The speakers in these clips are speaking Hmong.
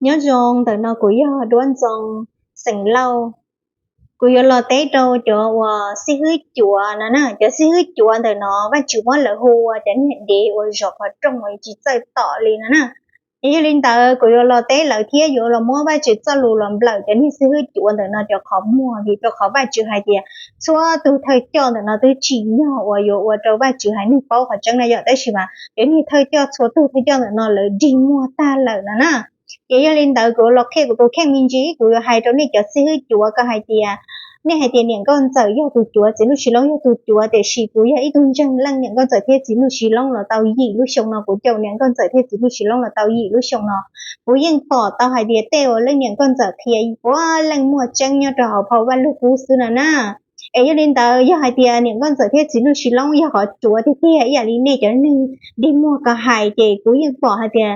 Nyob zoo, ntawm no kuv yog Duab Ntxoo xeem Lauj. Kuv yuav los teb rau cov uas xib hwb cuav no na. Cov xib hwb cuav ntawm no Vajtswv muab lawv hu ua cov niag dev uas zov qhov rooj uas tsis txawj tom li no na. Ces yog li ntawd kuv yuav los teb lawv thiab yuav los muab Vajtswv txoj lus los nplawm cov niag xib hwb cuav ntawm no cov qhov muag, vim rau qhov Vajtswv hais tias txhua tus thawj coj ntawm no twb tsim nyog uas yuav ua rau Vajtswv haiv neeg paub qhov tseeb na yom, tab sis mas cov niag thawj coj, txhua tus thawj coj ntawm no lawv dig muag tag lawm no na. Ces yog li ntawd kuv yuav los qhia kuv tus kheej me ntsis, kuv yuav hais rau nej cov xib hwb cuav ko hais tias, nej hais tias niam nkauj ntxawm yog tus cuav, txiv nuj sis loob yog tus cuav, tiam sis kuv yog ib tug ntseeg leej niam nkauj ntxawm thiab txiv nuj sis loob los tau yim lub xyoo no, kuv caum niam nkauj ntxawm thiab txiv nuj sis loob los tau yim lub xyoo no, kuv yeej pom tau hais tias tej uas leej niam nkauj ntxawm qhia puav leej muaj tseeb nyob rau hauv phau Vaj Lug Kub xwb no na. Es yog li ntawd yog hais tias niam nkauj ntxawm thiab txiv nuj sis loob yog qhov cuav tiag tiag ib yam li nej cov neeg dig muag ko hais, ces kuv yeej pom hais tias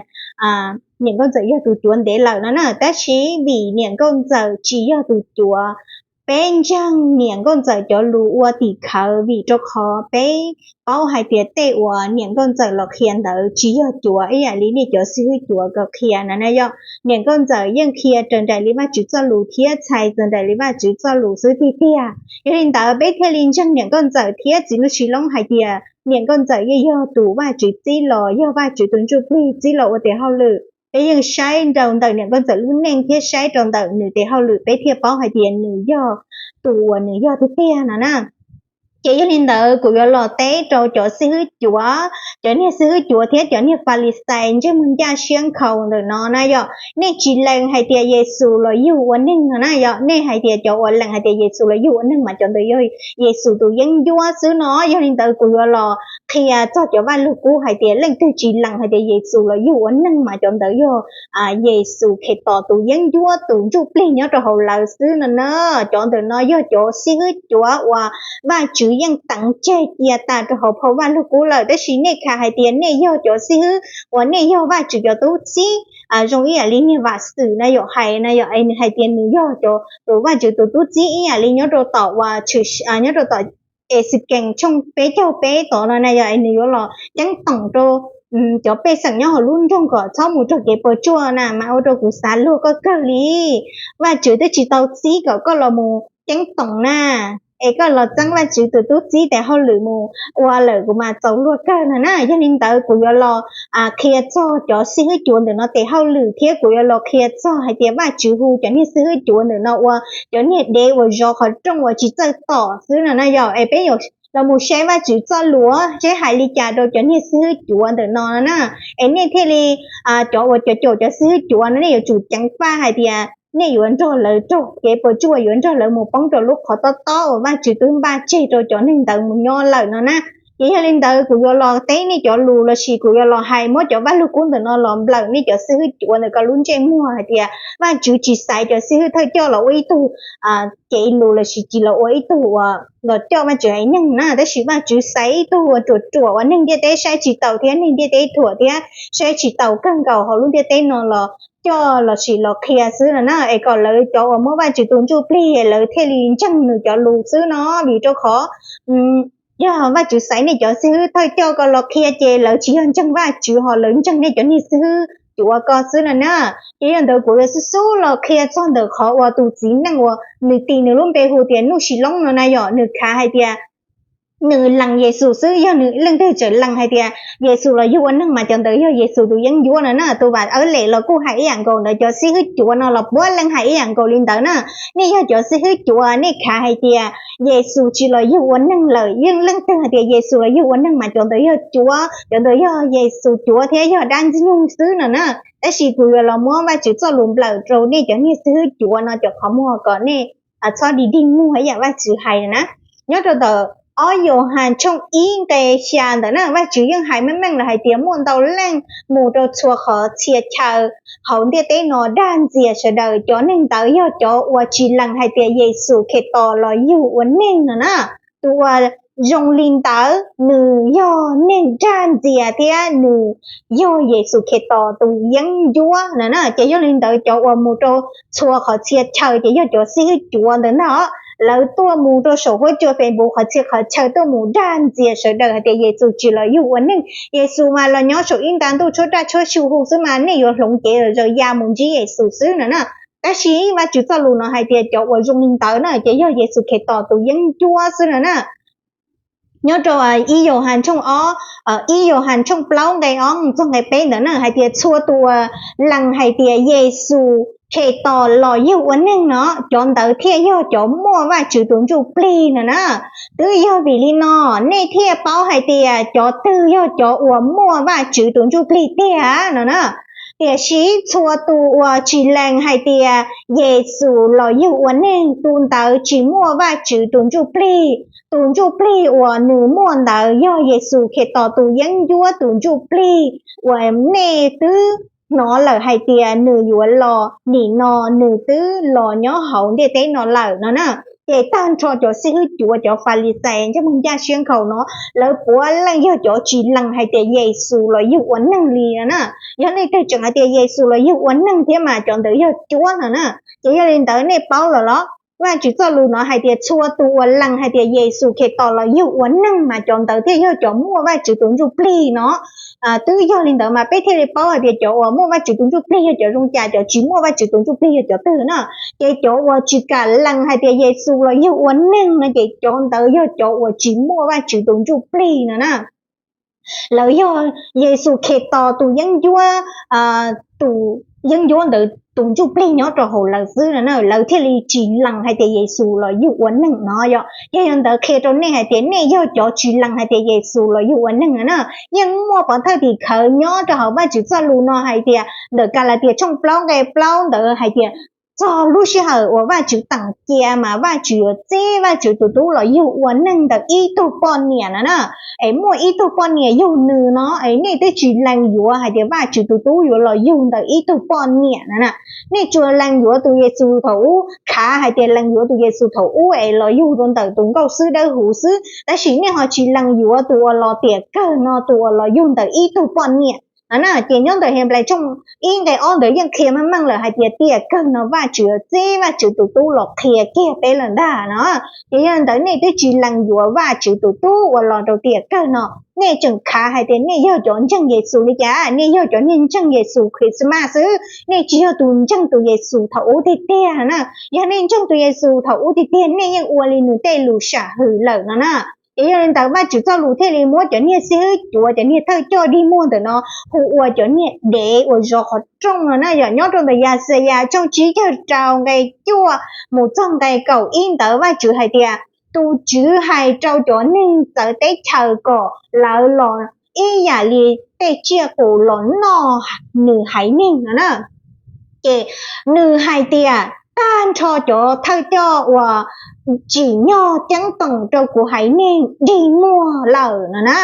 niam nkauj ntxawm yog tus cuav ntev lawm no na. Tab sis vim niam nkauj ntxawm tsis yog tus cuav, peb ntseeg niam nkauj ntxawm cov lus ua tim khawv, vim rau qhov peb paub hais tias tej uas niam nkauj ntxawm los qhia ntawd tsis yog cuav ib yam li nej cov xib hwb cuav ko qhia na na yom. Niam nkauj ntxawm yeej qhia raws nraim li Vajtswv txoj lus thiab txhais raws nraim li Vajtswv txoj lus xwb tiag tiag. Yog li ntawd peb thiaj li ntseeg niam nkauj ntxawm thiab txiv nuj sis loob hais tias niam nkauj ntxawm yeej yog tus Vajtswv txib los, yog Vajtswv tus ntsuj plig txib los ua tes hauj lwm. Peb yeej saib rau ntawm niam nkauj ntxawm lub neej thiab saib rau ntawm nws tes hauj lwm, peb thiaj paub hais tias nws yog tus uas nws yog tiag tiag no na. Ces yog li ntawd kuv yuav los teb rau cov xib hwb cuav, cov niag xib hwb cuav thiab cov niag Falixais ntsej muag ncaj siab nkhaus ntawm no na yom. Nej tsis lees hais tias Yexus los yug ua neeg no na yom. Nej hais tias cov uas lees hais tias Yexus los yug ua neeg mas cov ntawd yog Yexus tus yeeb ncuab xwb no. Yog li ntawd kuv yuav los qhia txog cov Vaj Lug Kub hais tias leej twg tsis lees hais tias Yexus los yug ua neeg mas cov ntawd yog Yexus Khetos tus yeeb ncuab, tus ntsuj plig nyob rau hauv lawv xwb no na. Cov ntawm no yog cov xib hwb cuav uas Vajtswv yeej teev tseg cia tas rau hauv phau Vaj Lug Kub lawm, tab sis nej khav hais tias nej yog cov xib hwb uas nej yog Vajtswv cov tub txib, zoo ib yam li niag Vam Xwm na yom, hais na yom, es nws hais tias nws yog cov, tus Vajtswv tus tub txib ib yam li nyob rau tom uas, nyob rau tom Exikees tshooj peb caug peb tod no na yom, es nws yuav los ceeb toom rau cov pej xeem nyob hauv lub nroog kom txhob mus raug kev puas tsuaj na, mas ua rau kuv xav luag koj kawg li. Vajtswv twb tsis tau txib kom koj los mus ceeb toom na, es koj los txeeb Vajtswv tus tub txib tes hauj lwm mus ua lawm kuv mas txaus luag kawg no na. Yog li ntawd kuv yuav los qhia txog cov xib hwb cuav ntawm no tes hauj lwm thiab kuv yuav los qhia txog hais tias Vajtswv hu cov niag xib hwb cuav ntawm no ua cov niag dev uas zov qhov rooj uas tsis txawj tom xwb no na yom. Es peb yuav los mus saib Vajtswv txoj lus seb hais li cas rau cov niag xib hwb cuav ntawm no na. Es nej thiaj li, cov uas caum caum cov xib hwb cuav no nej yuav tsum ceev faj hais tias nej yuav nrog lawv raug kev puas tsuaj, yuav nrog lawv mus poob rau lub qhov tob tob uas Vajtswv twb npaj tseg rau cov neeg ntawd mus nyob lawm no na. Ces yog li ntawd kuv yuav los teb nej cov lus lossis kuv yuav los hais muab cov Vaj Lug Kub ntawm no los nplawm nej cov xib hwb cuav ntawm ko lub ntsej muag hais tias Vajtswv tsis xaiv cov xib hwb thawj coj los ua ib tug cev lus lossis tsis los ua ib tug uas los coj Vajtswv haiv neeg na, tab sis Vajtswv xaiv ib tug uas ruam ruam uas neeg ntiaj teb saib tsis taus thiab neeg ntiaj teb thuam thiab saib tsis taus kawg nkaus hauv lub ntiaj teb no los coj lossis los qhia xwb no na. Es kom lawv cov uas muab Vajtswv tus ntsuj plig lawv thiaj li ntseeg nws cov lus xwb no, vim rau qhov yog Vajtswv xaiv nej cov xib hwb thawj coj ko los qhia ces lawv tsis yog ntseeg Vajtswv, ho lawv ntseeg nej cov niag xib hwb cuav ko xwb no na. Ces yog ntawd kuv yuav xub xub los qhia txog ntawm qhov uas tus txiv neej uas nws tis nws lub npe hu tias Nuj Sis Loob no na yom, nws khav hais tias nws lees Yexus xwb, yog nws leej twg tseem lees hais tias Yexus los yug ua neeg mas cov ntawd yog Yexus tus yeeb ncuab no na. Tus Vam Awb Lem los kuj hais ib yam nkaus ntawd, cov xib hwb cuav no los puav leej hais ib yam nkaus li ntawd na. Nej yog cov xib hwb cuav nej khav hais tias Yexus tsis los yug ua neeg lawm, yeej leej twg hais tias Yexus los yug ua neeg mas cov ntawd yog cuav, cov ntawd yog Yexus cuav thiab yog dab ntxwg nyoog xwb no na. Tab sis kuv yuav los muab Vajtswv txoj lus nplawm rau nej cov niag xib hwb cuav no cov qhov muag kom nej txhob dig dig muag ib yam Vajtswv hais na. Nyob rau ntawm ob Yauhas tshooj ib nqe xya ntawd na, Vajtswv yeej hais meej meej los hais tias muaj ntau leej mus rau txhua qhov txhia chaw hauv ntiaj teb no dag ntxias sawv daws, cov neeg ntawd yog cov uas tsis lees hais tias Yexus Khetos los yug ua neeg no na. Tus uas zoo li ntawd nws yog neeg dag ntxias thiab nws yog Yexus Khetos tus yeeb ncuab no na. Ces yog li ntawd cov uas mus rau txhua qhov txhia chaw ces yog cov xib hwb cuav ntawd ntag os. lawv tuaj mus rau saum huab cua Facebook qhov txhia qhov chaw tuaj mus dag ntxias sawv daws hais tias Yexus tsis los yug ua neeg. Yexus mas los nyob saum ib nta ntuj tshuab raj tshuab xyu hu xwb mas nej yuav hloov cev zaws ya mus ntsib Yexus xwb no na. Tab sis Vajtswv txoj lus no hais tias cov uas zoo li ntawd na ces yog Yexus Khetos tus yeeb ncuab xwb no na. Nyob rau ib Yauhas tshooj ob, ib Yauhas tshooj plaub nqe ob txog nqe peb ntawd na hais tias txhua tus uas lees hais tias Yexus Khetos los yug ua neeg no, cov ntawd thiaj yog cov muaj Vajtswv tus Ntsujplig no na. Twb yog vim li no nej thiaj paub hais tias cov twg yog cov uas muaj Vajtswv tus Ntsujplig tiag no na. Tiam sis txhua tus uas tsis lees hais tias Yexus los yug ua neeg, tus ntawd tsis muaj Vajtswv tus Ntsujplig. Tus Ntsujplig uas nws muaj ntawd yog Yexus Khetos tus yeeb ncuab tus Ntsujplig uas nej twb hnov lawm hais tias nws yuav los, nim no nws twb los nyob hauv ntiaj teb no lawm no na. Ces tag nrho cov xib hwb cuav, cov Falixais, ntsej muag ncaj siab nkhaus no, lawv puav leej yog cov tsis lees hais tias Yexus los yug ua neeg li no na. Yog leej twg tseem hais tias Yexus los yug ua neeg thiab mas cov ntawd yog cuab no na. Ces yog li ntawd nej paub lawm los? Vajtswv txoj lus no hais tias txhua tus uas lees hais tias Yexus Khetos los yug ua neeg mas cov ntawd thiaj yog cov muaj Vajtswv tus Ntsujplig no. Twb yog li ntawd mas peb thiaj li paub hais tias cov uas muaj Vajtswv tus Ntsujplig yog cov zoo cas, cov tsis muaj Vajtswv tus Ntsujplig yog cov twg na. Ces cov uas tsis kam lees hais tias Yexus los yug ua neeg no ces cov ntawd yog cov uas tsis muaj Vajtswv tus Ntsujplig no na. Lawv yog Yexus Khetos tus yeeb ncuab, tus yeeb ncuab ntawd tus Ntsujplig nyob rau hauv lawv xwb no na, lawv thiaj li tsis lees hais tias Yexus los yug ua neeg no yom. Ces yog ntawd qhia rau nej hais tias nej yog cov tsis lees hais tias Yexus los yug ua neeg no na. Yeej muaj pov thawj tim khawv nyob rau hauv Vajtswv txoj lus no hais tias ntawm Kalatias tshooj plaub nqe plaub ntawd hais tias txog lub sij hawm uas Vajtswv teem cia mas Vajtswv yuav txib Vajtswv tus tub los yug ua neeg ntawm ib tug poj niam no na. Es muaj ib tug poj niam yug nws no es nej twb tsis lees yuav hais tias Vajtswv tus tub yuav los yug ntawm ib tug poj niam no na. Nej tsuas lees yuav tus Yexus thaum ub, khav hais tias lees yuav tus Yexus thaum ub es los yug rau ntawm tus nkauj xwb dawb huv xwb, tab sis nej ho tsis lees yuav tus uas los tiam kawg no, tus uas los yug ntawm ib tug poj niam no na. Ces nyob ntawm Henplais tshooj ib nqe ob ntawd yeej qhia meej meej lawm hais tias tiam kawg no Vajtswv yuav txib Vajtswv tus tub los qhia kiag peb lawm ntag no. Ces yog li ntawd nej twb tsis lees yuav Vajtswv tus tub uas los rau tiam kawg no, nej tseem khav hais tias nej yog cov ntseeg Yexus li cas? Nej yog cov niag ntseeg Yexus Christmas xwb, nej tsis yog tus ntseeg tus Yexus thaum ub tiag tiag na. Yog nej ntseeg tus Yexus thaum ub tiag tiag nej yeej ua li nws tej lus sam hwm lawm no na. Ces yog li ntawd Vajtswv txoj lus thiaj li muab cov niag xib hwb cuav, cov niag thawj coj dig muag ntawm no hu ua cov niag dev uas zov qhov rooj no na. Yog nyob rau ntawm Yaxayas tshooj tsib caug rau nqe cuaj mus txog nqe kaum ib ntawd Vajtswv hais tias tus Tswv hais rau cov neeg txawv teb chaws kom lawv los ib yam li tej tsiaj qus los noj nws haiv neeg no na. Ces nws hais tias tag nrho cov thawj coj uas tsim nyog ceeb toom rau kuv haiv neeg dig muag lawm no na.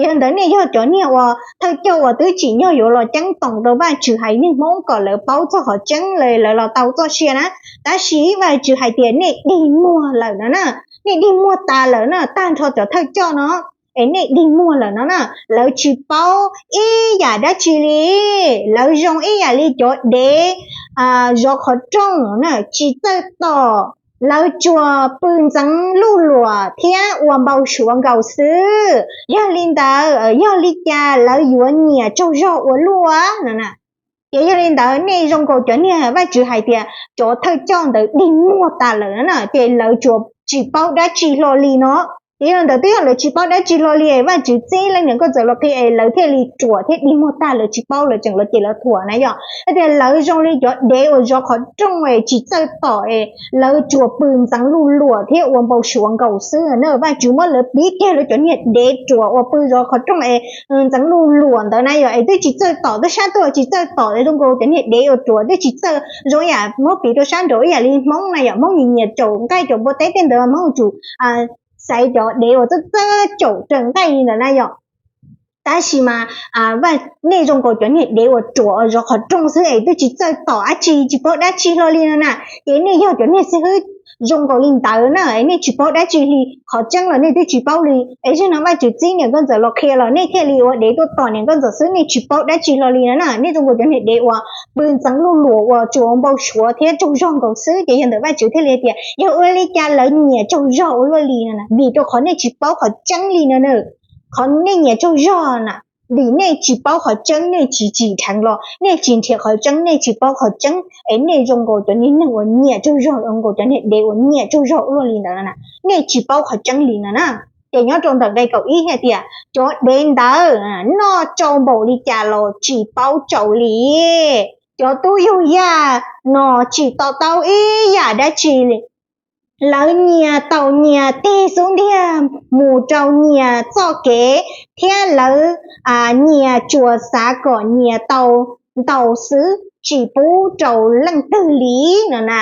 Yog li ntawd nej yog cov niag uas thawj coj uas twb tsim nyog yuav los ceeb toom rau Vajtswv haiv neeg Hmoob kom lawv paub txog qhov tseeb, lawv los tau txoj sia na. Tab sis Vajtswv hais tias nej dig muag lawm no na. Nej dig muag tas lawm na, tag nrho cov thawj coj no es nej dig muag lawm no na. Lawv tsis paub ib yam dab tsi li, lawv zoo ib yam li cov dev zov qhov rooj na, tsis txawj tom. Lawv tsuas pw ntxeev luj luam thiab ua npau suav nkaus xwb. Yog li ntawd yog li cas lawv yuav nyiam tsaug zog ua luaj no na? Ces yog li ntawd nej zoo nkaus cov niag Vajtswv hais tias cov thawj coj ntawd dig muag tas lawm no na, ces lawv tsuas tsis paub dab tsi hlo li no. Ces yog li ntawd twb yog lawv tsis paub dab tsi hlo li, Vajtswv txib leej niam nkauj ntxawm los qhia es lawv thiaj li ruam thiab dig muag tag, lawv tsis paub, lawv tseem los ces lawv thuam na yom. Hais tias lawv zoo li cov dev uas zov qhov rooj es tsis txawj tom es lawv tsuas pw ntxeev luj luam thiab ua npau suav nkaus xwb na. Vajtswv muab lawv piv kiag lawv cov niag dev ruam uas pw zov qhov rooj es ntxeev luj luam ntawd na yom, es twb tsis txawj tom, twb sab tuaj tsis txawj tom, zoo nkaus cov niag dev uas ruam twb tsis txawj, zoo yam muab piv rau sab nraud ib yam li Hmoob na yom, Hmoob nyiam nyiam caum nqaij caum npua teb tej ntawd, Hmoob yuav tsum xaiv cov dev uas txawj txawj caum raws nqaij li ntawd na yom. Tab sis mas nej zoo nkaus cov niag dev uas ruam zov qhov rooj xwb es twb tsis txawj tom dab tsi, tsis paub dab tsi hlo li no na. Ces nej yog cov niag xib hwb zoo nkaus li ntawd na, nej tsis paub dab tsi li, qhov tseeb los nej twb tsis paub li. Es zaum no Vajtswv txib niam nkauj ntxawm los qhia los nej thiaj li ua dev tuaj tom niam nkauj ntxawm xwb, nej tsis paub dab tsi hlo li no na. Nej zoo nkaus cov niag dev uas pw ntxeev luj luam uas tsuas npau suav thiab tsaug zog nkaus xwb. Ces yog ntawm Vajtswv thiaj li tias yog ua li cas lawv nyiam tsaug zog ua luaj li no na, vim rau qhov nej tsis paub qhov tseeb li no na. Qhov nej nyiam tsaug zog na, vim nej tsis paub qhov tseeb, nej tsis tsim dheev los nej tsis nrhiav qhov tseeb, nej tsis paub qhov tseeb, es nej zoo nkaus cov niag neeg uas nyiam tsaug zog, zoo nkaus cov niag dev uas nyiam tsaug zog ua luaj li ntawd na. Nej tsis paub qhov tseeb li no na. Ces nyob rau ntawm nqe kaum ib hais tias cov dev ntawd noj tsau npaum li cas los tsis paub tsau li. Cov tub yug yaj no tsis to taub ib yam dab tsi li. Lawv nyias tau nyias tig xub ntiag mus rau nyias txoj kev, thiab lawv nyias tsuas xav kom nyias tau ntau xwb, tsis pub rau leej twg li no na.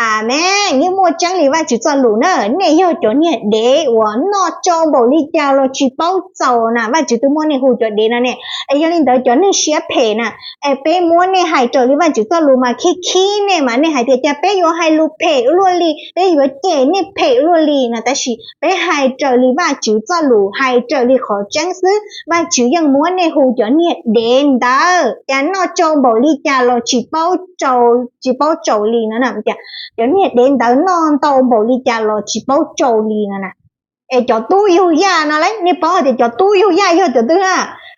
Amees, yeej muaj tseeb li Vajtswv txoj lus na. Nej yog cov niag dev uas noj tsau npaum li cas los tsis paub txaus na, Vajtswv twb muab nej hu cov dev no ne. Es yog li ntawd cov neeg siab phem na, es peb muab nej hais raws li Vajtswv txoj lus mas khib khib nej mas nej hais tias cas peb yuav hais lus phem ua luaj li, peb yuav cem nej phem ua luaj li no. Tab sis peb hais raws li Vajtswv txoj lus, hais raws li qhov tseeb xwb, Vajtswv yeej muab nej hu cov niag dev ntawd. Cas noj tsau npaum li cas los tsis paub, tsis paub tsau li no na. Tias cov niag dev ntawd noj ntau npaum li cas los tsis paub tsau li no na. Es cov tub yug yaj no las, nej paub hais tias cov tub yug yaj yog cov twg na?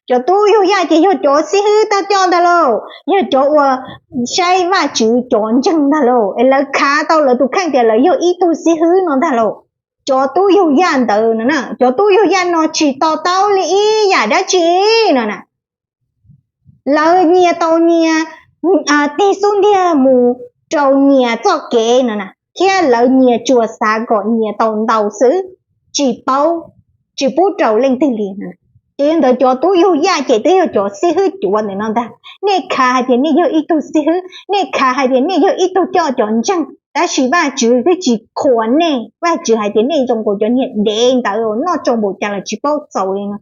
Cov tub yug yaj ces yog cov xib hwb tag coj ntag lauj, yog cov uas saib Vajtswv cov ntseeg ntag lauj, es lawv khav tau lawv tus kheej tias lawv yog ib tug xib hwb no ntag lauj. Cov tub yug yaj ntawd no na, cov tub yug yaj no tsis to taub li ib yam dab tsi no na. Lawv nyias tau nyias tig xub ntiag mus rau nyias txoj kev no na, thiab lawv nyias tsuas xav kom nyias tau ntau xwb, tsis paub, tsis pub rau leej twg li. Ces yog ntawd cov tub yug yaj ces twb yog cov xib hwb cuav ntawm no ntag. Nej khav hais tias nej yog ib tug xib hwb, nej khav hais tias nej yog ib tug coj cov ntseeg, tab sis Vajtswv twb tsis qhuas nej, Vajtswv hais tias nej zoo nkaus cov niag dev ntawd, noj tsau npaum cas los tsis paub txaus li no,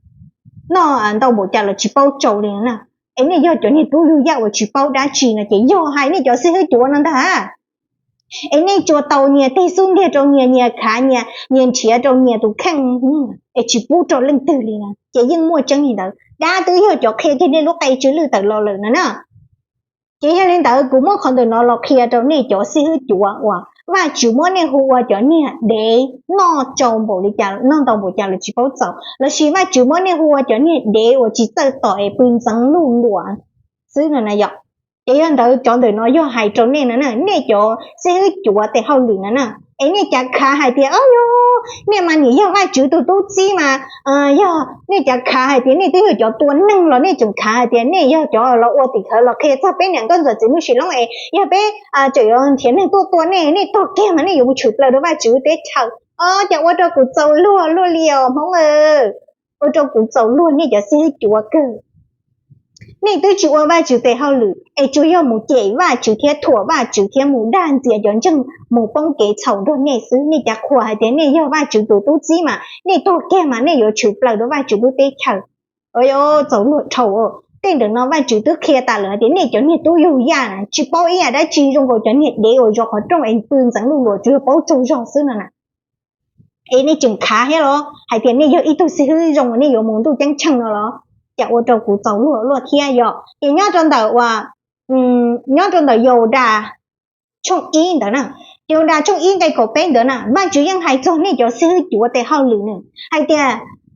noj ntau npaum cas los tsis paub tsau li no na. Es nej yog cov niag tub yug yaj uas tsis paub dab tsi no ces yog hais nej cov xib hwb cuav no ntag. Es nej tsuas tau nyias tig xub ntiag rau nyias, nyias khav nyias, nyias nrhiav rau nyias tus kheej, es tsis pub rau leej twg li no. Ces yeej muaj tseeb li ntawd, dab twb yog cov qhia kiag nej lub qe tsw lwj tawm los lawm no na. Ces yog li ntawd kuv muab qhov ntawm no los qhia rau nej cov xib hwb cuav uas Vajtswv muab nej hu ua cov niag dev noj tsau npaum li cas, noj ntau npaum cas los tsis paub txaus, lossis Vajtswv muab nej hu ua cov niag dev uas tsis txawj tos es pw ntxeev luj luam xwb no na yom. Ces yog ntawd cov ntawm no yog hais rau nej no na, nej cov xib hwb cuav tes hauj lwm no na. Es nej cav khav hais tias, o yog, nej mas nim yog Vajtswv tus tub txib mas, yog nej cav khav hais tias nej twb yog cov tua neeg los nej tseem khav hais tias nej yog cov los ua tim khawv los qhia txog peb niam nkauj ntxawm txiv Nuj Sis Loob es yog peb tseem yuav nrhiav neeg tuaj tua nej, nej tuag kiag mas nej yuav mus tshwm plaws rau Vajtswv teb chaws. O, cas ua rau kuv txaus luag luaj li os Hmoob, ua rau kuv txaus luag nej cov xib hwb cuav kawg. Nej twb tsis ua Vajtswv tes hauj lwm es tsuas yog mus cem Vajtswv thiab thuam Vajtswv thiab mus dag ntxias cov ntseeg mus poob kev txhaum nrog nej xwb. Nej cav khav hais tias nej yog Vajtswv tus tub txib mas nej tuag kiag mas nej yuav tshwm plaws rau Vajtswv lub teb chaws. Txaus luag dhau. Tej ntawm no Vajtswv twb qhia tas lawm hais tias nej cov niag tub yug yaj na tsis paub ib yam dab tsi, zoo nkaus cov niag dev uas zov qhov rooj es pw ntxeev luj luam tsuas yog paub tsaug zog xwb no na. Es nej tseem khav thiab los hais tias nej yog ib tug xib hwb zoo, nej yuav mus ntuj ceeb tsheej no los? Cas ua rau kuv txaus luag luaj thiab yom. Ces nyob rau ntawm uas, nyob rau ntawm Yaudas tshooj ib ntawd na, Yaudas tshooj ib nqe kaum peb ntawd na, Vajtswv yeej hais txog nej cov xib hwb cuav tes hauj lwm na hais tias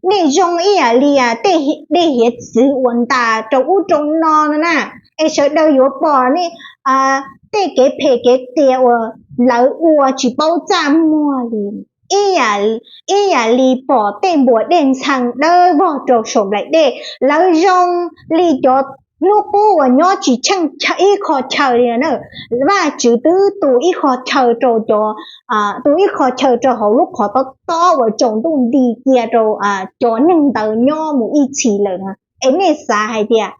nej zoo ib yam li tej dej hiav txwv uas ntas rau ub rau no no na, es sawv daws yuav pom nej tej kev phem kev qias uas lawv ua tsis paub txaj muag li, ib yam li pom tej npuas dej ntxhee dawb vog rau saum nplaim dej. Lawv zoo li cov hnub qub uas nyob tsis tsheej ib qho chaw li na. Vajtswv twb tu ib qho chaw rau cov, tu ib qho chaw rau hauv lub qhov tob tob uas tsaus ntuj nti cia rau cov neeg ntawd nyob mus ib txhis lawm na. Es nej xav hais tias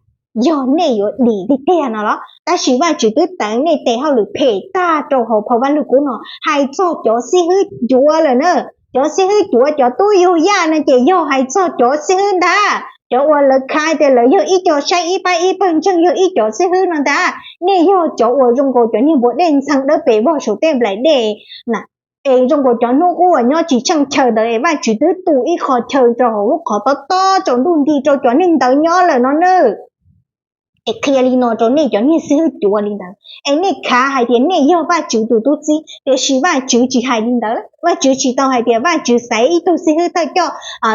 yog nej yuav dim tiag tiag no los? Tab sis Vajtswv twb teev nej tes hauj lwm phem tag rau hauv phau Vaj Lug Kub no hais txog cov xib hwb cuav lawm na. Cov xib hwb cuav, cov tub yug yaj no ces yog hais txog cov xib hwb ntag. Cov uas lawv khav tias lawv yog ib co saib ib pab ib pawg ntseeg, yog ib cov xib hwb no ntag, nej yog cov uas zoo nkaus cov niag npua dej ntxhee dawb pes vog saum tej nplaim dej na, es zoo nkaus cov hnub qub uas nyob tsis tsheej chaw ntawd es Vajtswv twb tu ib qho chaw rau hauv lub qhov tob tob tsaus ntuj nti rau cov neeg ntawd nyob lawm no na. Es qhia li no rau nej cov niag xib hwb cuav li ntawd, es nej khav hais tias nej yog Vajtswv tus tub txib, tiam sis Vajtswv tsis hais li ntawd. Vajtswv tsis tau hais tias Vajtswv xaiv ib tug xib hwb thawj coj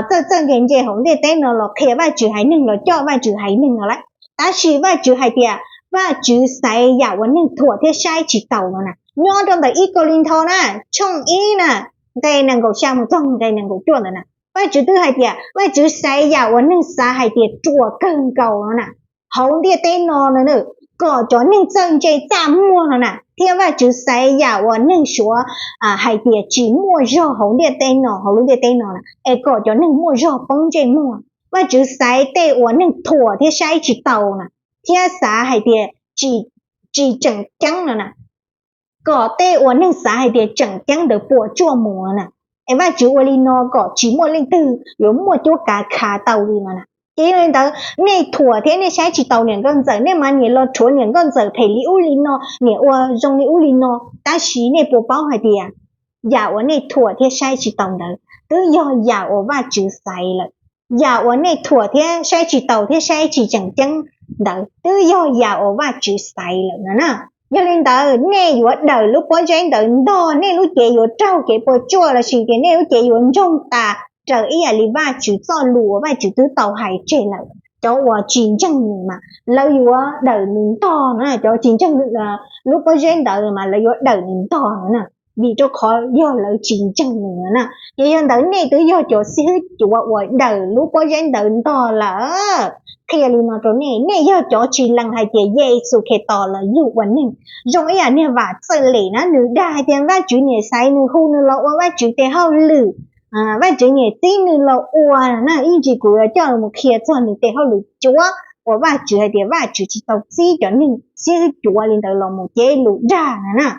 txawj txawj ntse ntse hauv ntiaj teb no los qhia Vajtswv haiv neeg los coj Vajtswv haiv neeg no lawm. Tab sis Vajtswv hais tias Vajtswv xaiv yam uas neeg thuam thiab saib tsis taus no na. Nyob rau ntawm ib Kauleethaus na, tshooj ib na, nqe nees nkaum xya mus txog nqe nees nkaum cuaj ntawd na, Vajtswv twb hais tias Vajtswv xaiv yam uas neeg xav hais tias ruam kawg nkaus no na, hauv ntiaj teb no na, kom cov neeg txawj ntse txaj muag no na, thiab Vajtswv xaiv yam uas neeg suav hais tias tsis muaj zog hauv ntiaj teb no, hauv lub ntiaj teb no na, es kom cov neeg muaj zog poob ntsej muag. Vajtswv xaiv tej uas neeg thuam thiab saib tsis taus na, thiab xav hais tias tsis tseem ceeb no na, kom tej uas neeg xav hais tias tseem ceeb ntawd puas tsuaj mus no na. Es Vajtswv ua li no kom tsis muaj leej twg yuav muaj cuab kav khav tau li no na. Ces yog li ntawd nej thuam thiab nej saib tsis taus niam nkauj ntxawm, nej mas niam los rhuav niam nkauj ntxawm phem li ub li no, niam ua zoo li ub li no, tab sis nej puas paub hais tias yam uas nej thuam thiab saib tsis taus ntawd twb yog yam uas Vajtswv xaiv lawm. Yam uas nej thuam thiab saib tsis taus thiab saib tsis tseem ceeb ntawd twb yog yam uas Vajtswv xaiv lawm no na. Yog li ntawd nej yuav dawm lub pob zeb ntawd ntog, nej lub cev yuav raug kev puas tsuaj lossis tias nej lub cev yuav ntsoog tas raws ib yam li Vajtswv txoj lus uas Vajtswv twb tau hais tseg lawm. Cov uas tsis ntseeg nws mas lawv yuav dawm nws ntog no, cov tsis ntseeg lub pob zeb ntawd mas lawv yuav dawm nws ntog no na, vim rau qhov yog lawv tsis ntseeg nws no na. Ces yog ntawd nej twb yog cov xib hwb cuav uas dawm lub pob zeb ntawd ntog lawm. Qhia li no rau nej, nej yog cov tsis lees hais tias Yexus Khetos los yug ua neeg. Zoo ib yam niag Vam Txawj Lem na, nws dag hais tias Vajtswv niam xaiv nws hu nws los ua Vajtswv tes hauj lwm, Vajtswv niam txib nws los ua na. Ib ntsis kuv yuav coj mus qhia txog nws tes hauj lwm cuav uas Vajtswv hais tias Vajtswv tsis tau txib cov neeg xib hwb cuav li ntawd los mus cev lus dag no na.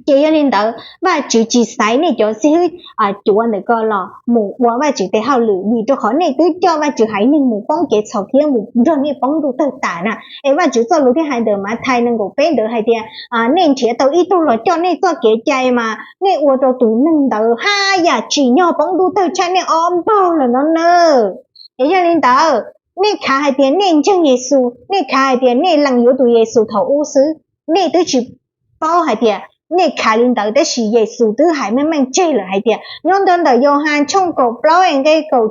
Ces yog li ntawd Vajtswv tsis xaiv nej cov xib hwb cuav ntawm ko los mus ua Vajtswv tes hauj lwm, vim rau qhov nej twb coj Vajtswv haiv neeg mus poob kev txhaum thiab mus nrog nej poob ntuj tawg tas na. Es Vajtswv txoj lus thiaj hais ntawm Mathais nees nkaum peb ntawd hais tias nej nrhiav tau ib tug los coj nej txoj kev cai mas nej ua rau tus neeg ntawd haj yam tsim nyog poob ntuj tawg tshaj nej ob npaug lawm no na. Es yog li ntawd nej khav hais tias nej ntseeg Yexus, nej khav hais tias nej lees yuav tus Yexus thaum ub xwb, nej twb tsis paub hais tias nej khav li ntawd, tab sis Yexus twb hais meej meej tseg lawm hais tias nyob nto ntawm Yauhas tshooj kaum plaub nqe kaum,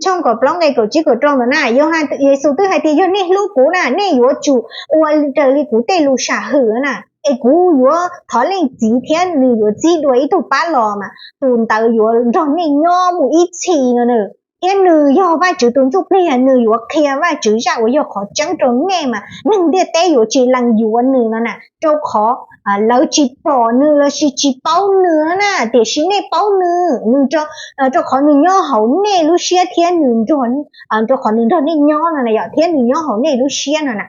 tshooj kaum plaub nqe kaum tsib kaum rau ntawd na, Yauhas, Yexus twb hais tias yog nej hlub kuv na, nej yuav tsum ua raws li kuv tej lus sam hwm na, es kuv yuav thov Leej Txiv thiab nws yuav txib dua ib tug pab los mas tus ntawd yuav nrog nej nyob mus ib txhis no na. Thiab nws yog Vajtswv tus Ntsuj Plig, nws yuav qhia Vajtswv zaj uas yog qhov tseeb rau nej mas neeg ntiaj teb yuav tsis lees yuav nws no na, rau qhov lawv tsis pom nws lossis tsis paub nws na, tiam sis nej paub nws, rau qhov nws nyob hauv nej lub siab thiab nws, rau qhov nws nrog nej nyob no na yom, thiab nws nyob hauv nej lub siab no na.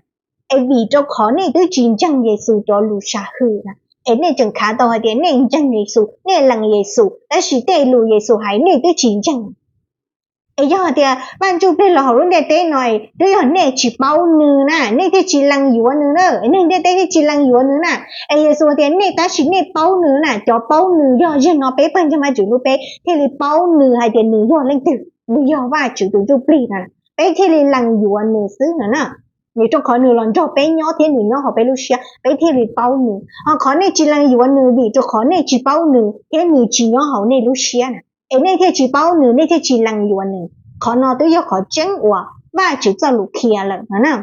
Es vim rau qhov nej twb tsis ntseeg Yexus cov lus sam hwm na, es nej tseem khav tau hais tias nej ntseeg Yexus, nej lees Yexus, tab sis tej lus Yexus hais nej twb tsis ntseeg. Es yog hais tias Vaj Ntsujplig los hauv lub ntiaj teb no, twb yog nej tsis paub nws na, nej thiaj tsis lees yuav nws na, neeg ntiaj teb thiaj tsis lees yuav nws na. Es Yexus tias nej, tab sis nej paub nws na, cov paub nws yog zeeg no peb pawg ntseeg Vaj Tswv hlub peb thiaj li paub nws hais tias nws yog leej twg, nws yog Vaj Tswv tus Ntsuj Plig no, peb thiaj li lees yuav nws xwb no na. Vim rau qhov nws los nrog peb nyob thiab nws nyob hauv peb lub siab, peb thiaj li paub nws. Ho qhov nej tsis lees yuav nws vim rau qhov nej tsis paub nws thiab nws tsis nyob hauv nej lub siab na, es nej thiaj tsis paub nws, nej thiaj tsis lees yuav nws. Qhov no twb yog qhov tseeb uas Vaj Tswv txoj lus qhia lawm no na.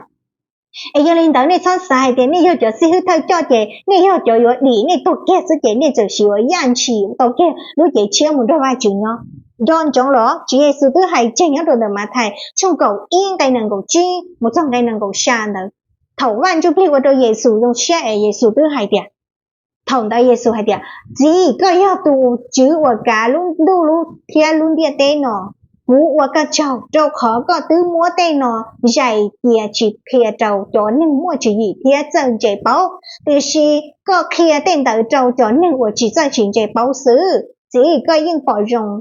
Es yog li ntawd nej txhob xav hais tias nej yog cov xib hwb thawj coj ces nej yog cov yuav dim, nej tuag kiag xwb ces nej txawm sim ua yaj ntshis tau kiag lub cev tshiab mus nrog Vaj Tswv nyob. Nco ntsoov los Tswv Yexus twb hais tseg nyob rau ntawm Mathais tshooj kaum ib nqe nees nkaum tsib mus txog nqe nees nkaum xya ntawd. Thaum Vaj Ntsujplig ua rau Yexus zoo siab es Yexus twb hais tias, thaum ntawd Yexus hais tias, Txiv, koj yog tus Tswv uas kav lub ntuj thiab lub ntiaj teb no. Kuv ua koj tsaug rau qhov koj twb muab tej no zais cia tsis qhia rau cov neeg muaj tswv yim thiab txawj ntse paub, tiam sis koj qhia tej ntawd rau cov neeg uas tsis txawj tsis ntse paub xwb. Txiv, koj yeej pom zoo,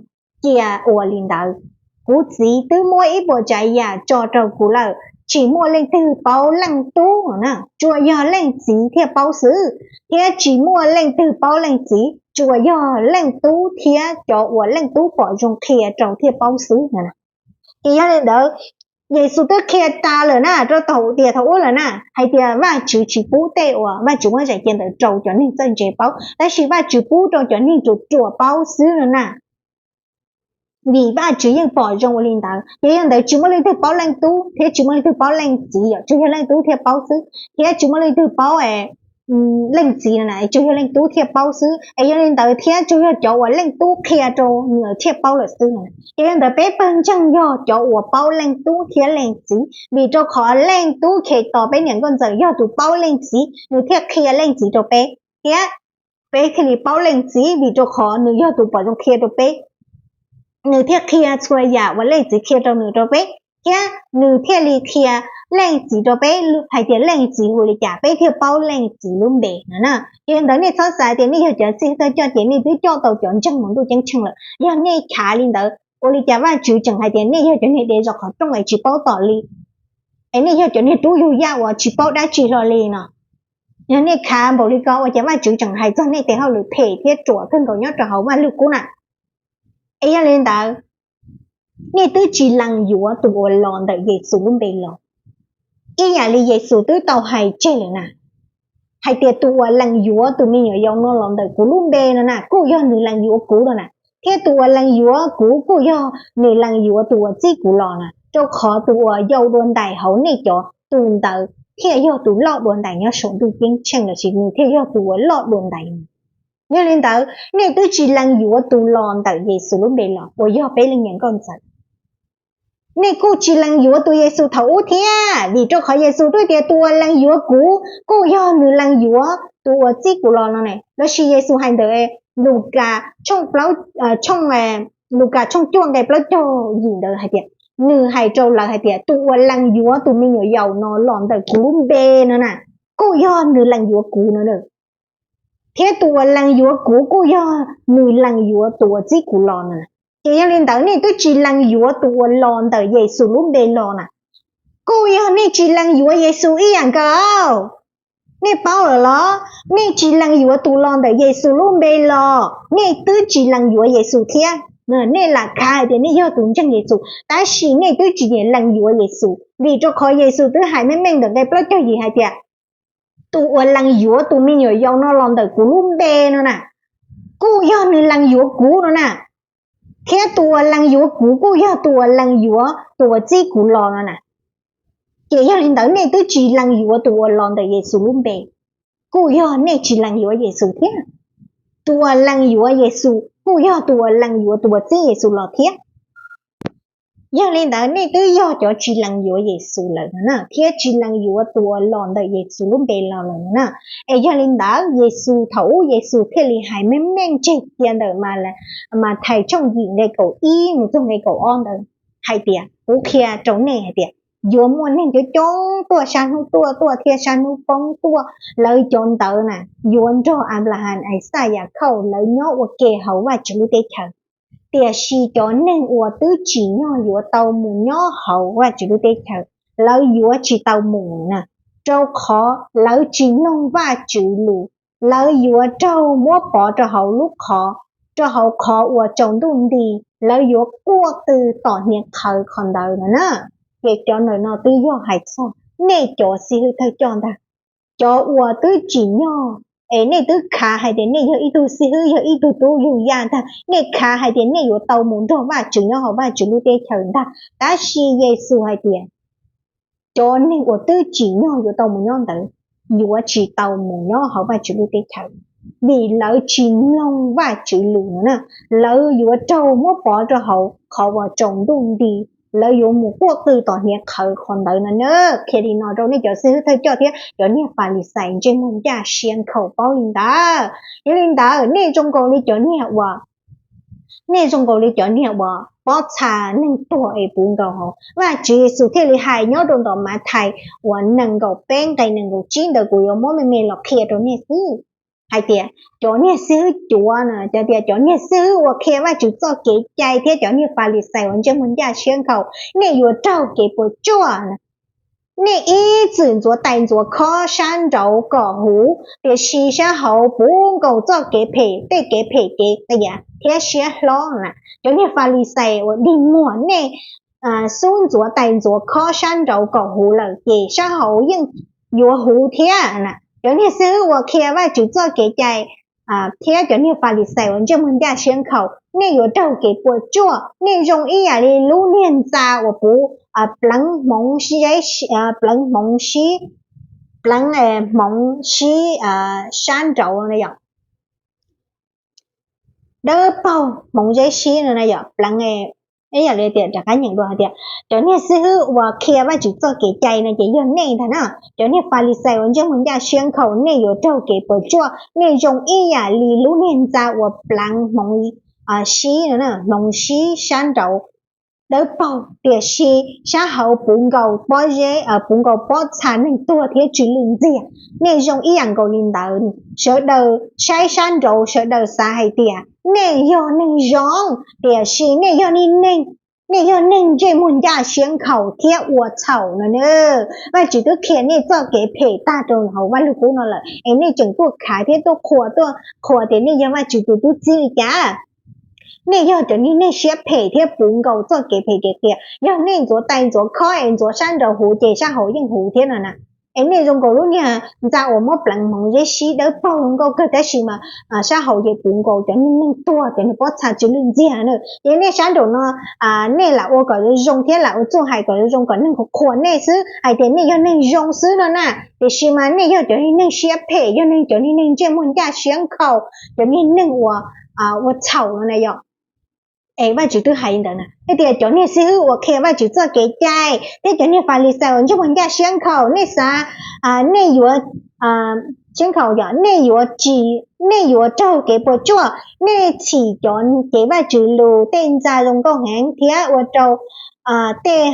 cia ua li ntawd. Kuv Txiv twb muab ib puas tsav yam tso rau kuv lawm, tsis muaj leej twg paub Leej Tub na, tsuas yog Leej Txiv thiaj paub xwb, thiab tsis muaj leej twg paub Leej Txiv, tsuas yog Leej Tub thiab cov uas Leej Tub pom zoo qhia rau thiaj paub xwb no. Ces yog li ntawd, Yexus twb qhia tas lawm na, rau thaum tias thaum ub lawm na, hais tias Vajtswv tsis pub tej uas Vajtswv muab zais cia ntawd rau cov neeg txawj ntse paub, tab sis Vajtswv pub rau cov neeg ruam ruam paub xwb no na. Vim Vajtswv yeej pom zoo ua li ntawd, ces yog ntawd tsis muaj leej twg paub Leej Tub thiab tsis muaj leej twg paub Leej Txiv, yog tsuas yog Leej Tub thiaj paub xwb, thiab tsis muaj leej twg paub Leej Txiv no na, tsuas yog Leej Tub thiaj paub xwb. Es yog li ntawd thiab tsuas yog cov uas Leej Tub qhia rau nws thiaj paub lawm xwb no. Ces yog ntawd peb pawg ntseeg yog cov uas paub Leej Tub thiab Leej Txiv, vim rau qhov Leej Tub Khetos peb niam nkauj ntxawm yog tus paub Leej Txiv, nws thiaj qhia Leej Txiv rau peb, thiab peb thiaj li paub Leej Txiv vim rau qhov nws yog tus pom zoo qhia rau peb. Nws thiaj qhia txhua yam uas Leej Txiv qhia rau nws rau peb, thiab nws thiaj li qhia Leej Txiv rau peb hais tias Leej Txiv hu li cas, peb thiaj paub Leej Txiv lub npe no na. Ces yog ntawd nej txhob xav tias nej yog cov txiv thawj coj ces nej twb coj tau cov ntseeg mus ntuj ceeb tsheej lawm. Yog nej khav li ntawd, ua li cas Vajtswv tseem hais tias nej yog cov niag dev zov qhov rooj es tsis paub tos li, es nej yog cov niag rub yug yaj uas tsis paub dab tsi hlo li no? Yog nej khav npaum li ko ua cas Vajtswv tseem hais txog nej tes hauj lwm phem thiab ruam kawg nkaus nyob rau hauv Vaj Lug Kub na? Es yog li ntawd, nej twb tsis lees yuav tus uas los ntawm Yexus lub npe los, ib yam li Yexus twb tau hais tseg lawm na, hais tias tus uas lees yuav tus me nyuam yaus no los ntawm kuv lub npe no na, kuj yog nws lees yuav kuv no na, thiab tus uas lees yuav kuv kuj yog nws lees yuav tus uas txib kuv los na, rau qhov tus uas yau dua ntais hauv nej cov tus ntawd thiaj yog tus loj dua ntais nyob saum ntuj ceeb tsheej lossis nws thiaj yog tus uas loj dua ntais. Yog li ntawd nej twb tsis lees yuav tus los ntawm Yexus lub npe los uas yog peb leej niam nkauj ntxawm. Nej kuj tsis lees yuav tus Yexus thaum ub thiab, vim rau qhov Yexus twb tias tus uas lees yuav kuv kuj yog nws lees yuav tus uas txib kuv los no ne. Lossis Yexus hais ntawm Lukas tshooj, Lukas tshooj cuaj nqe plaub caug yim ntawd hais tias, nws hais rau lawv hais tias tus uas lees yuav tus me nyuam yaus no los ntawm kuv lub npe no na, kuj yog nws lees yuav kuv no, thiab tus uas lees yuav kuv kuj yog nws lees yuav tus uas txib kuv los no. Ces yog li ntawd nej twb tsis lees yuav tus uas los ntawm Yexus lub npe los na, kuj yog nej tsis lees yuav Yexus ib yam nkaus. Nej paub lawm los? Nej tsis lees yuav tus los ntawm Yexus lub npe los, nej twb tsis lees yuav Yexus thiab. Nej lam khav hais tias nej yog tus ntseeg Yexus tab sis nej twb tsis nyiam lees yuav Yexus, vim rau qhov Yexus twb hais meej meej ntawm nqe plaub caug yim hais tias tus uas lees yuav tus me nyuam yaus no los ntawm kuv lub npe no na, kuj yog nws lees yuav kuv no na, thiab tus uas lees yuav kuv kuj yog tus uas lees yuav tus uas txib kuv los no na. Ces yog li ntawd nej twb tsis lees yuav tus uas los ntawm Yexus lub npe, kuj yog nej tsis lees yuav Yexus thiab. Tus uas lees yuav Yexus kuj yog tus uas lees yuav tus uas txib Yexus los thiab. Yog li ntawd nej twb yog cov tsis lees yuav Yexus lawm no na, thiab tsis lees yuav tus uas los ntawm Yexus lub npe los lawm no na. Es yog li ntawd Yexus thaum ub Yexus thiaj li hais meej meej tseg cia ntawm Mathais tshooj yim nqe kaum ib mus txog nqe kaum ob ntawd hais tias, kuv qhia rau nej hais tias yuav muaj neeg coob coob tuaj sab hnub tuaj tuaj thiab sab hnub poob tuaj, lawv cov ntawd na yuav nrog Anplahas, Ixaj, Yakhauj lawv nyob ua ke hauv Vajtswv lub teb chaws. Tiam sis cov neeg uas twb tsim nyog yuav tau mus nyob hauv Vajtswv lub teb chaws, lawv yuav tsis tau mus na, rau qhov lawv tsis mloog Vajtswv lus. Lawv yuav raug muab pov rau hauv lub qhov, rau hauv qhov uas tsaus ntuj nti, lawv yuav quaj qw tom hniav qhawv qhov ntawd no na. Ces cov ntawm no twb yog hais txog nej cov xib hwb thawj coj ntag, cov uas twb tsim nyog, es nej twb khav hais tias nej yog ib tug xib hwb, yog ib tug tub yug yaj ntag, nej khav hais tias nej yuav tau mus nrog Vajtswv nyob hauv Vajtswv lub teb chaws ntag. Tab sis Yexus hais tias cov neeg uas twb tsim nyog yuav tau mus nyob ntawd yuav tsis tau mus nyob hauv Vajtswv lub teb chaws, vim lawv tsis mloog Vajtswv lus no na. Lawv yuav raug muab pov rau hauv qhov uas tsaus ntuj nti, lawv yuav mus quaj qw tom hniav qhawv qhov ntawd no na. Qhia li no rau nej cov xib hwb thawj coj thiab cov niag Falixais ntsej muag ncaj siab nkhaus paub li ntawd. Yog li ntawd nej zoo nkaus li cov niag uas, nej zoo nkaus li cov niag uas pob txha neeg tuag es puv nkaus hauv. Vajtswv Yexus thiaj li hais nyob rau ntawm Mathais uas nees nkaum peb nqe nees nkaum tsib ntawd, kuv yuav muab me me los qhia rau nej xwb. hais tias cov niag xib hwb cuav no, cov tias cov niag xib hwb uas qhia Vajtswv txoj kev cai thiab cov niag Falixais uas ntsej muag ncaj siab nkhaus, nej yuav raug kev puas tsuaj. Nej ib txwm ntxuav tais ntxuav khob sab nraud kom huv, tiam sis sab hauv puv nkaus txoj kev phem, tej kev phem kev qias thiab siab hlob na. Cov niag Falixais uas dig muag, nej xub ntxuav tais ntxuav khob sab nraud kom huv lawm ces sab hauv yeej yuav huv thiab na. Cov niag xib hwb uas qhia Vajtswv txoj kev cai thiab cov niag Falixais uas ntsej muag ncaj siab nkhaus, nej yuav raug kev puas tsuaj. Nej zoo ib yam li lub niag ntxa uas puv pleev hmoov zeb, pleev hmoov sib, pleev hmoov sib sab nraud na yom, dawb paug hmoov zeb sib no na yom, pleev ib yam li tias rov qab nyeem dua hais tias cov niag xib hwb uas qhia Vajtswv txoj kev cai no ces yog nej ntag na. Cov niag Falixais uas ntsej muag ncaj siab nkhaus, nej yuav raug kev puas tsuaj. Nej zoo ib yam li lub niag ntxa uas pleev hmoov sib no, hmoov sib sab nraud dawb paug, tiam sis sab hauv puv nkaus pob zeb, puv nkaus pob txha neeg tuag thiab tsw lwj ntxiag. Nej zoo ib yam nkaus li ntawd. Sawv daws saib sab nraud, sawv daws xav hais tias nej yog neeg zoo, tiam sis nej yog neeg, nej yog neeg ntsej muag ncaj siab nkhaus thiab ua txhaum no na. Vajtswv twb qhia nej txoj kev phem tag rau hauv Vajluskub no lawm es nej tseem tuaj khav thiab tuaj qhuas, tuaj qhuas tias nej yog Vajtswv tus tub txib li cas? Nej yog cov niag neeg siab phem thiab puv nkaus txoj kev phem kev qias. Yog nej ntxuav tais ntxuav khob es ntxuav sab nraud huv ces sab hauv yeej huv thiab no na. Es nej zoo nkaus lub niag ntxa uas muab pleev hmoov zeb sib dawb paug zoo nkauj kawg tab sis mas sab hauv ces puv nkaus cov neeg tuag, cov niag pob txha tsw lwj ntxiag na. Ces nej sab nraum no nej lam ua kom zoo zoo thiab lam ua txuj hais kom zoo zoo kom neeg qhuas nej xwb hais tias nej yog neeg zoo xwb no na. Tiam sis mas nej yog cov neeg siab phem, yog neeg, cov neeg ntsej muag ncaj siab nkhaus, cov niag neeg uas ua txhaum no na yom. Es Vajtswv twb hais li ntawd na, hais tias cov niag xib hwb uas qhia Vajtswv txoj kev cai thiab cov niag Falixais uas ntsej muag ncaj siab nkhaus, nej xav, nej yuav, siab nkhaus yom, nej yuav tsis, nej yuav raug kev puas tsuaj. Nej txhim cov cev Vajtswv lus tej ntxa zoo nkauj heev thiab ua rau tej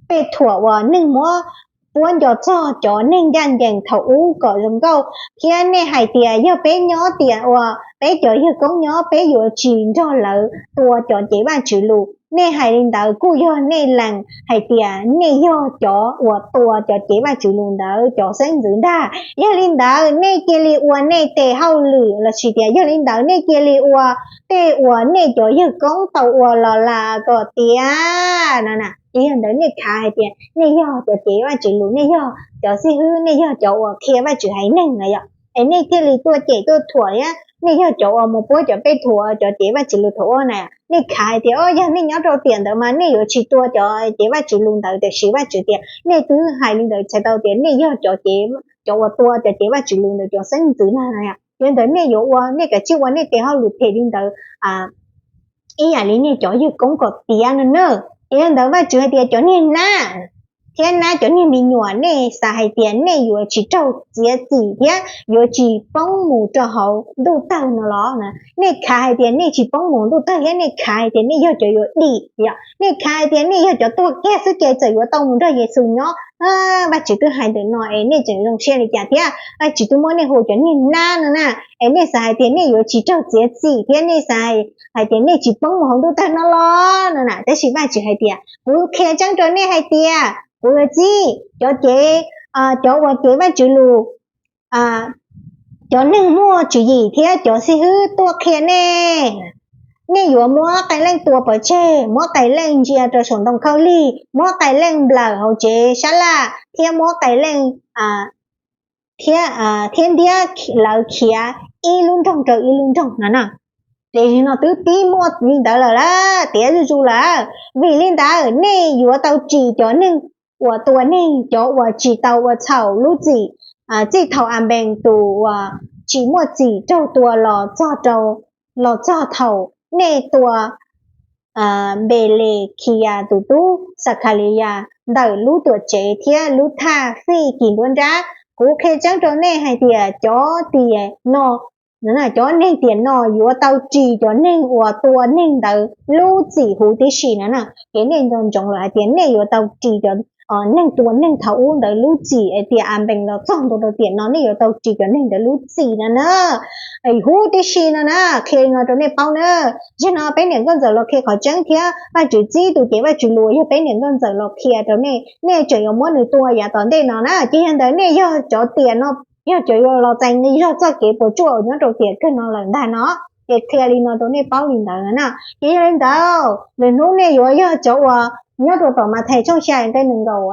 pej thuam uas neeg muab puab nco txog cov neeg ncaj ncees thaum ub kom zoo nkauj, thiab nej hais tias yog peb nyob tiam uas peb cov yawg koob nyob peb yuav tsis nrog lawv tua cov cev Vajtswv lus. Nej hais li ntawd kuj yog nej lees hais tias nej yog cov uas tua cov cev Vajtswv lus ntawd cov xeeb ntxwv ntag. Yog li ntawd nej cia li ua nej tes hauj lwm lossis tias yog li ntawd nej cia li ua tej uas nej cov yawg koob tau ua los las kom tiav no na. Ces yog ntawd nej khav hais tias nej yog cov cev Vajtswv lus, nej yog cov xib hwb, nej yog cov uas qhia Vajtswv haiv neeg na yom. Es nej thiaj li tuaj cem tuaj thuam thiab nej yog cov uas mus puab cov pej thuam cov cev Vajtswv lus thaum ub na. Nej khav hais tias o yog nej nyob rau tiam ntawd mas nej yuav tsis tua cov cev Vajtswv lus ntawd, tiam sis Vajtswv tias nej twb hais li ntawd txhais tau tias nej yog cov, cov uas tua cov cev Vajtswv lus ntawd cov xeeb ntxwv na. Yog ntawd nej yuav ua, nej kav tsij ua nej tes hauj lwm phem li ntawd ib yam li nej cov yawg koob kom tiav no na. Yog ntawd Vajtswv hais tias cov niag nab thiab nab cov niag me nyuam, nej xav hais tias nej yuav tsis raug txiav txim thiab yuav tsis poob mus rau hauv ntuj tawg no los? Nej khav hais tias nej tsis poob mus ntuj tawg thiab nej khav hais tias nej yog cov yuav dim yom, nej khav hais tias nej yog cov tuag kiag xwb ces txawm yuav tau mus nrog Yexus nyob. Vajtswv twb hais ntawm no es nej tseem zoo siab li cas thiab? Vajtswv twb muab nej hu cov niag nab no na, es nej xav hais tias nej yuav tsis raug txiav txim thiab nej xav hais tias nej tsis poob mus hauv ntuj tawg no los no na. Tab sis Vajtswv hais tias kuv qhia tseeb rau nej hais tias kuv yuav txib cov cev, cov uas cev Vajtswv lus, cov neeg muaj tswv yim thiab cov xib hwb tuaj qhia nej. Nej yuav muab qee leej tua pov tseg, muab qee leej ntsia rau saum ntoo khaub lig, muab qee leej nplawm hauv tsev sab laj thiab muab qee leej, thiab, thiab ntiab lawv khiav ib lub nroog rau ib lub nroog no na. Ces no twb pib muaj li ntawd lawm lawm, tiav zuj zus lawm. Vim li ntawd nej yuav tau ris cov neeg uas tua neeg, cov uas tsis tau ua txhaum lub txim. Txij thaum Anpees tus uas tsis muaj txim raug tua los txog rau, los txog thaum nej tua Npelekhiyas tus tub Xakhaliyas ntawm lub tuam tsev thiab lub thaj fij kis nruab nrab. Kuv qhia tseeb rau nej hais tias cov tiam no, cov neeg tiam no yuav tau ris cov neeg uas tua neeg ntawd lub txim huv tib si na. Ces nej nco ntsoov lawm hais tias nej yuav tau ris cov neeg tua neeg thaum ub ntawd lub txim, tias Anpees los txog ntua rau tiam no nej yuav tau ris cov neeg ntawd lub txim no na. Huv tib si no na, qhia li no rau nej paub na. Zaum no peb niam nkauj ntxawm los qhia qhov tseeb thiab Vajtswv txib tus cev Vajtswv lus yog peb niam nkauj ntxawm los qhia rau nej, nej tseem yuav muab nws tua yav tom ntej no na. Ces yog ntawd nej yog cov tiam no, yog cov yuav los txais zog txoj kev puas tsuaj uas nyob rau tiam kawg no lawm ntag no. Ces qhia li no rau nej paub li ntawd na. Ces yog li ntawd lwm hnub nej yuav yog cov uas nyob rau tom Mathais tshooj xya nqe nees nkaum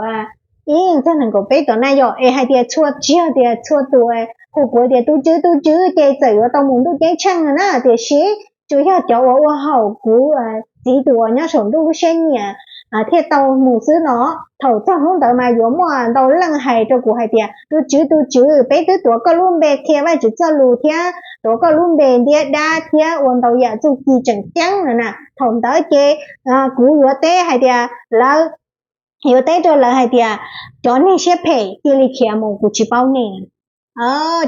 ib txog nees nkaum peb tom na yom, es hais tias txhua, tsis yog tias txhua tus hu kuv tias tub tswv tub tswv ces txawm yuav tau mus ntuj ceeb tsheej no na, tiam sis tsuas yog cov uas ua haum kuv Txiv tus uas nyob saum ntuj lub siab nyiam thiaj tau mus xwb no. Thaum txog hnub ntawd mas yuav muaj ntau leej hais rau kuv hais tias, tus tswv, tus tswv, peb twb tuav koj lub npe qhia Vajtswv txoj lus thiab tuav koj lub npe ntiab dab thiab ua ntau yam txuj ci tseem ceeb no na. Thaum ntawd ces kuv yuav teb hais tias lawv, yuav teb rau lawv hais tias, cov neeg siab phem cia li khiav mus, kuv tsis paub nej.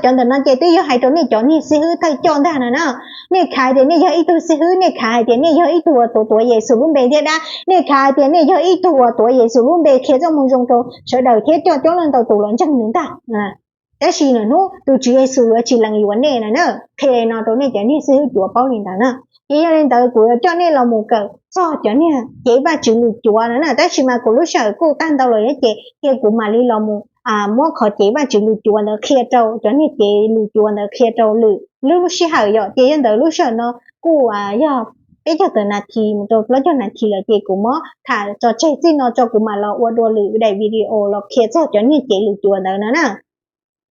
Cov ntawm no ces twb yog hais rau nej cov niag xib hwb thawj coj ntag no na. Nej khav tias nej yog ib tug xib hwb, nej khav hais tias nej yog ib tug uas tuav tuav Yexus lub npe ntiab dab, nej khav hais tias nej yog ib tug uas tuav Yexus lub npe qhia txoj moo zoo rau sawv daws thiab coj coob leej ntau tus los ntseeg nws ntag. Tab sis nws hnub tus Tswv Yexus yuav tsis lees yuav nej no na. Qhia li no rau nej cov niag xib hwb cuav paub li ntawd na. Ces yog li ntawd kuv yuav coj nej los mus kawm txog cov niag cev Vajtswv lus cuav no na. Tab sis mas kuv lub sij hawm kuj tag ntau lawm thiab ces cia kuv mam li los mus muab qhov cev Vajtswv lus cuav ntawd qhia rau, cov niag cev lus cuav ntawd qhia rau lwm lub sij hawm yom. Ces yog ntawd lub sij hawm no kuj yog peb caug tawm nas this mus rau plaub caug nas this lawm ces kuv muab tham tso tseg txij no tso, kuv mam los ua dua lwm daim video los qhia txog cov niag cev lus cuav ntawd no na.